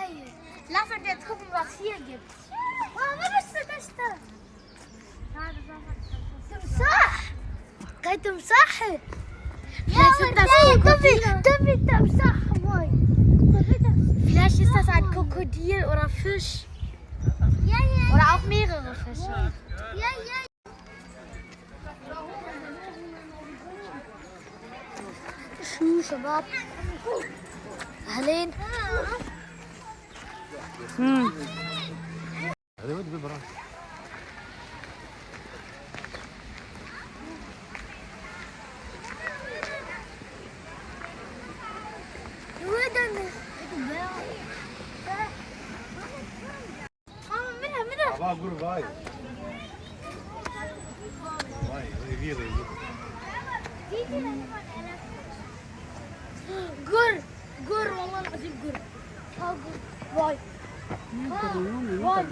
Geil. Lass uns jetzt gucken, was hier gibt. ماما بس تشتا. تمساح. كاي تمساح. Vielleicht sind das Krokodile. تمساح واي. Vielleicht ist das ein Krokodil oder Fisch. Ja, ja. Oder auch mehrere Fische. Ja, ja. شو شباب؟ اهلين. هذا ود ببرا. وين ماما منها منها. بابا قول باي. باي ريفيل قر قر والله العظيم قر. ها قر. واي. واي واي.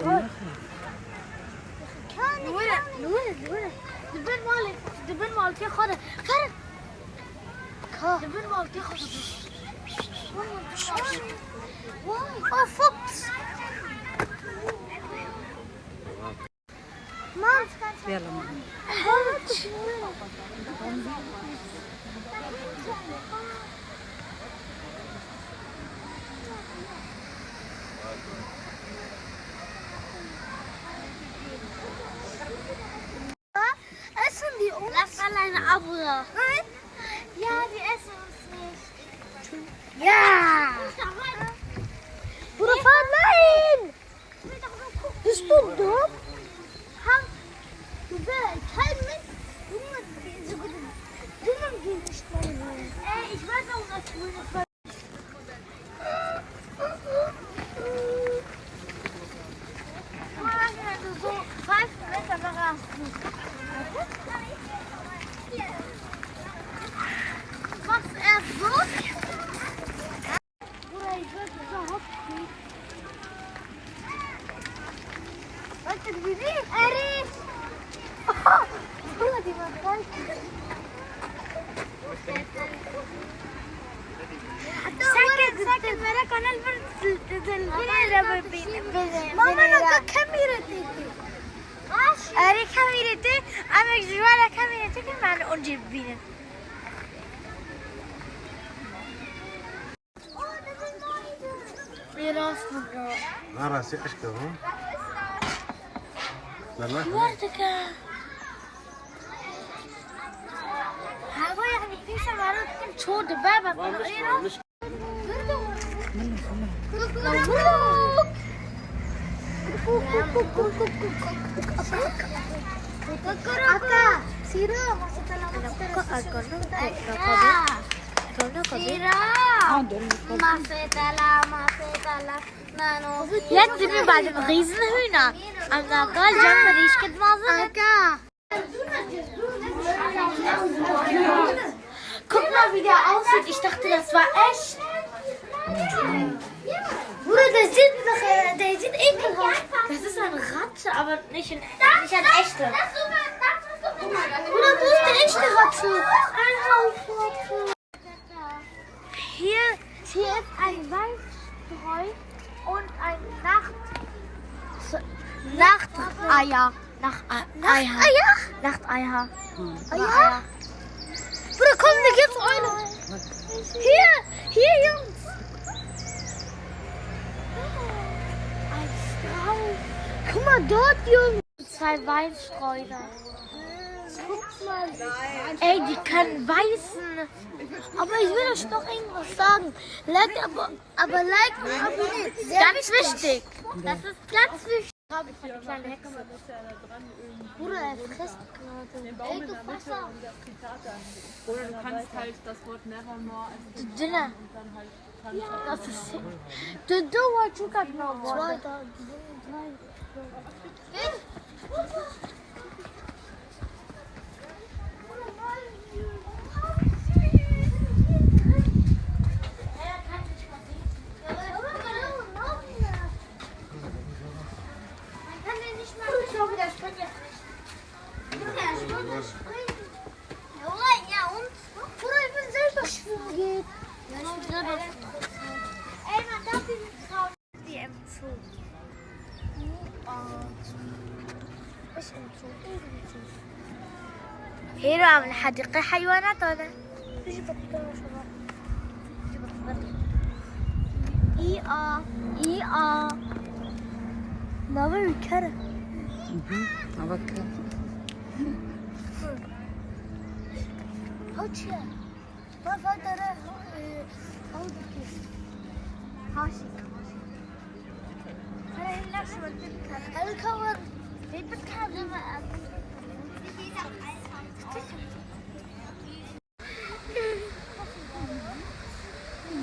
نورة نورة نورة دبن مالك دبن مالك خذ خذ دبن مالك خذ. واي. اه فوكس. مام. يلا ماما. Essen die uns? Lass alleine Abra. Nein. Ja, die essen uns nicht. Ja. Bruder, fahr, nein! Bist du dumm? Ha, du willst kein Mensch. Dumme, so gut. Dumme gehen nicht mal rein. Ey, ich weiß auch, was grün ist. Wenn du so 5 Meter hast. Machst erst so. Bruder, ich würde überhaupt nicht. Weißt du, wie die? Erich! Bruder, die war kalt. سكت سكت مالك انا البرد. ماما انا كاميرتي. اري كاميرتي انا جوالا كاميرتي مع اونجي بينا. لا راسي اشكر ها. لا لا. وردك هوا يعني في شمارات كنت شو دبابة. Aka, Sira, Jetzt sind wir bei den Riesenhühnern. Am Nagal جنب ريش مازن. Guck mal, wie der aussieht. Ich dachte, das war echt. Bruder, der sieht noch, der sieht ekelhaft. Das ist ein Ratte, aber nicht ein echter. Bruder, wo ist die echte Ratte? Ein Haufen. Hier, hier ist ein Weißstreu und ein Nachteier. Nachteier. Nachteier? Nachteier. Eier? Bruder, komm, da gibt's Eule. Hier, hier, Jungs. Ein Strauß. Guck mal dort, Jungs. Zwei Weißstreuer. Guck mal. Ey, die können beißen. Aber ich will euch noch irgendwas sagen. Like, aber like und abonniert. Sehr Ganz wichtig. Das ist ganz wichtig. Ich eine kleine Hexe. Bruder, er frisst gerade. Ey, du Wasser. Oder du kannst halt das Wort Nevermore als Dünner. und dann halt dran Das ist. Du, du, du, Zwei, drei, drei. Ich glaube, der springt jetzt nicht. Ja, und? Bruder, ich will selber schwimmen gehen. Ey, man darf die nicht trauen. هيرو عم الحديقة حيوانات هذا. إي آ إي آ نظر الكرة. أبكر. هوتشيا ما فادر هاشي الكور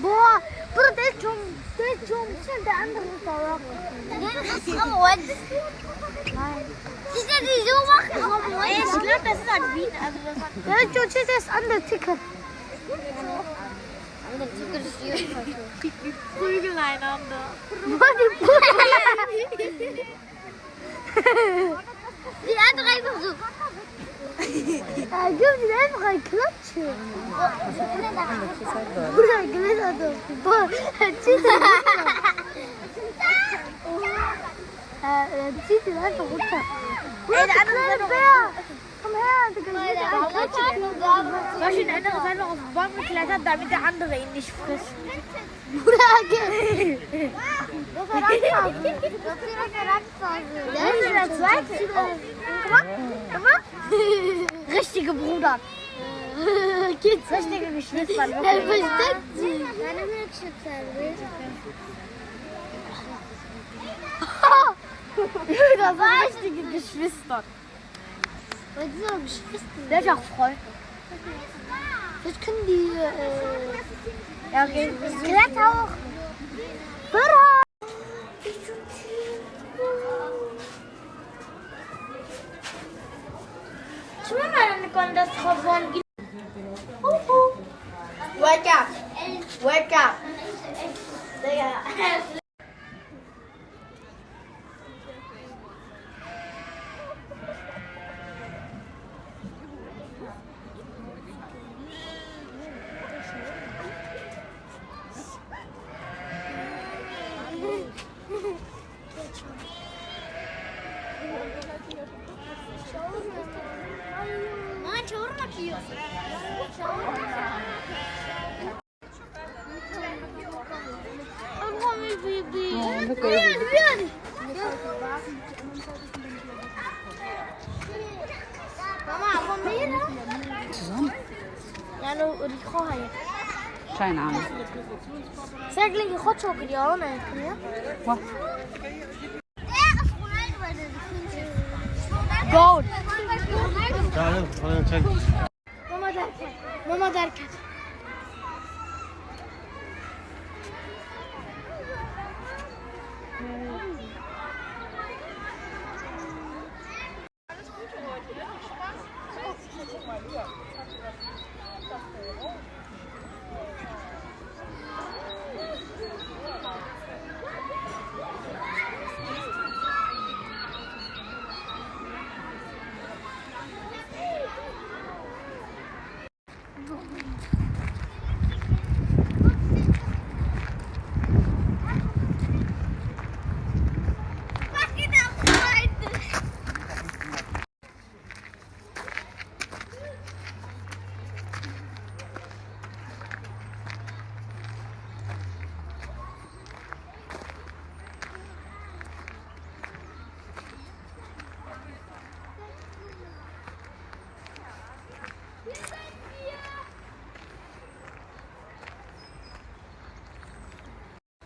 Boah, Bruder, der ist schon, der ist schon, der andere ist auch. Nein. Siehst du, die so machen? Ich glaube, das ist ein Wien. Also das hat Der ist schon, das ist andere Ticket. Die prügeln einander. Boah, die Bruder. Die andere einfach so. Er gibt ihm einfach ein Klatschen. Bruder, glitzert doch. Boah, er zieht ihn runter. Er zieht ihn einfach runter. Bruder, der kleine Bär. Komm her, Digga, ich will dir einen Klatschen. Zum Beispiel der andere ist einfach auf den Baum geklettert, damit der andere ihn nicht frisst. Bruder, geh. Das ist der zweite. Guck mal, guck mal. Richtige Bruder. Geht's. Richtige Geschwister. Er Wirklich. versteckt sie. Das sind richtige Geschwister. Weil die sind Geschwister. Der ist auch Freund. Vielleicht können die Ja, okay. Kletter auch. Bruder. شو معنى انكم das تخافون؟ Wake up! Wake up! Nein, Shawarma Kiosk. Shawarma. ماما عم ميرا Zusammen? يعني ريخوها يعني. Keine Ahnung. Säglinge Hotdog, ja, ne? What? Gold. تعال خلينا نشجع. Mama derken. Mama derken.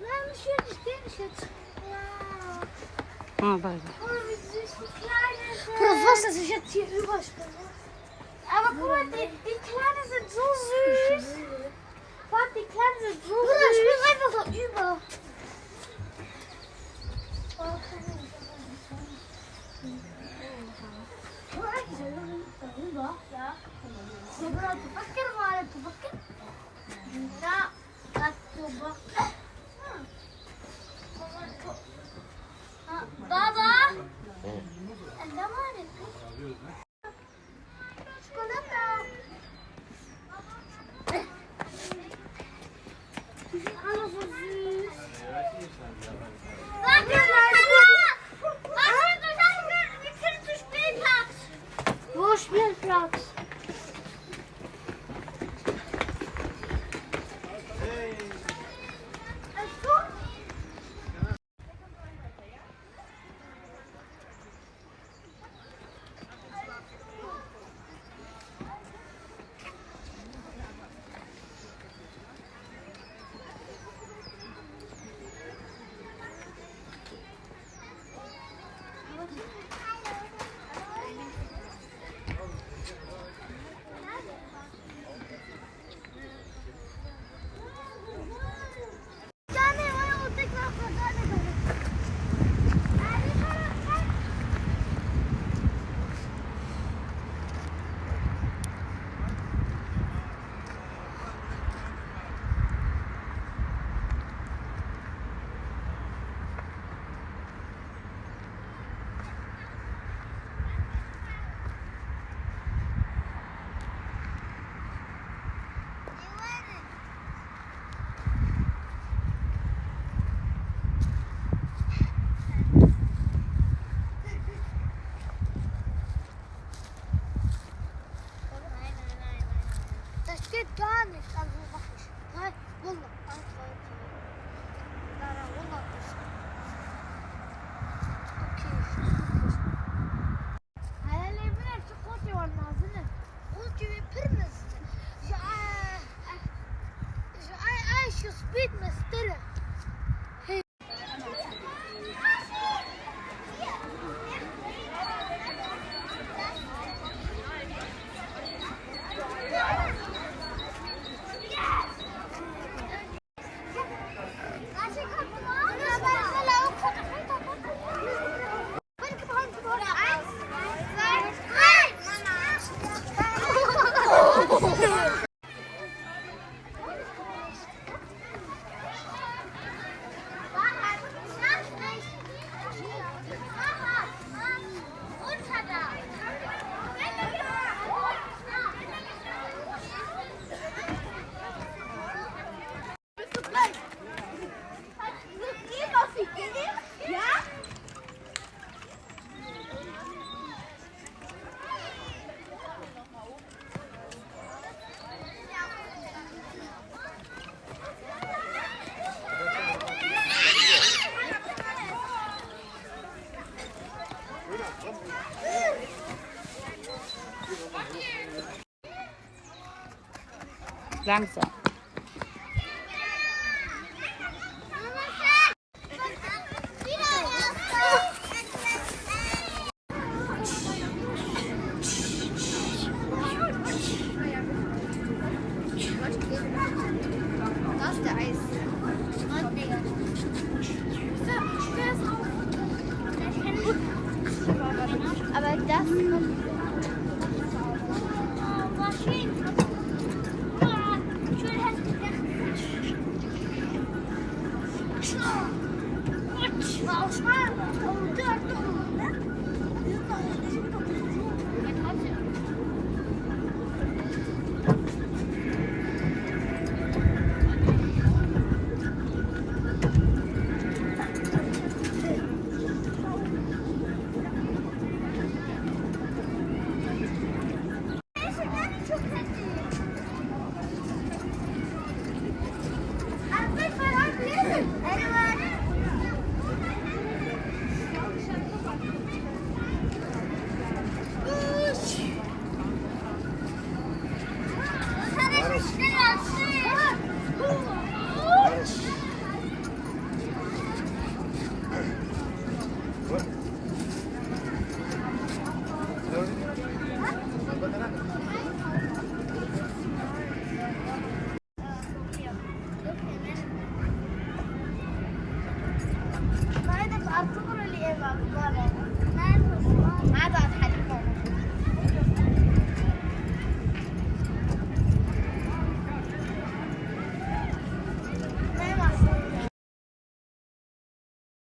Nein, ich will nicht gehen, ich jetzt. Ah, bye. Oh, wie süß die Kleine sind. Bruder, was, dass ich jetzt hier überspringe? Aber guck mal, die Kleinen sind so süß. Warte, die Kleinen sind so Bruder, süß. spring einfach so über. Darüber? Ja. Bruder, تفكر ولا تفكر؟ لا تفكر. بابا شوكولاتة. Die sind alle so süß. Langsam. Das ist der Eis. Aber das war schön. Schön